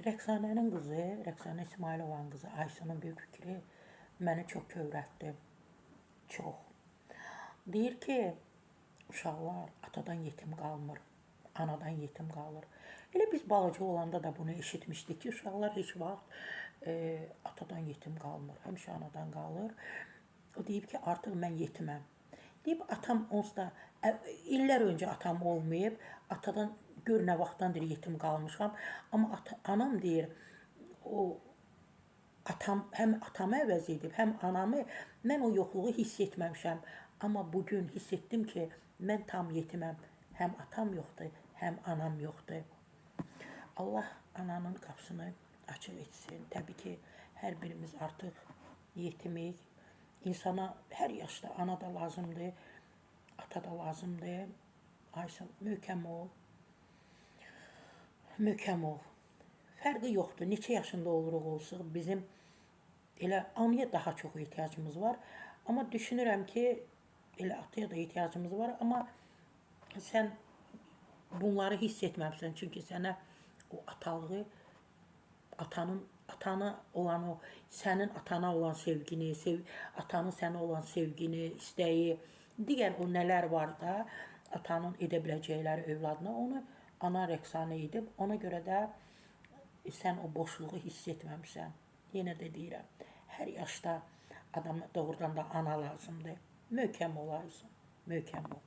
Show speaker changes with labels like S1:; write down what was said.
S1: Rəqsanənin qızı, Rəqsanə İsmayılovanın qızı Aysunun bir fikri məni çox kövrəltdi. Çox. Deyir ki, uşaqlar atadan yetim qalmır, anadan yetim qalır. Elə biz balaca olanda da bunu eşitmişdik ki, uşaqlar heç vaxt atadan yetim qalmır, həmişə anadan qalır. O deyib ki, artıq mən yetiməm. Deyib atam onsuz da illər öncə atam olmayıb, atadan gör nə vaxtdandır yetim qalmışam. Amma anam deyir, o atam həm atamı əvəz edib, həm anamı, mən o yoxluğu hiss etməmişəm. Amma bu gün hiss etdim ki, mən tam yetiməm. Həm atam yoxdur, həm anam yoxdur. Allah ananın qapısını açıq etsin. Təbii ki, hər birimiz artıq yetimik. İnsana hər yaşda ana da lazımdır, ata da lazımdır. Aysun, möhkəm ol. Möhkəm ol. Fərqi yoxdur. Neçə yaşında oluruq olsuq, bizim elə anaya daha çox ehtiyacımız var. Amma düşünürəm ki, elə ataya da ehtiyacımız var. Amma sən bunları hiss etməmsən. Çünki sənə o atalığı, atana olan o, sənin atana olan sevgini, atanın sənə olan sevgini, istəyi, digər o nələr var da, atanın edə biləcəkləri övladına, onu ana Rəqsanə edib. Ona görə də sən o boşluğu hiss etməmsən. Yenə də deyirəm, hər yaşda adama doğrudan da ana lazımdır. Möhkəm ol Aysun, möhkəm ol.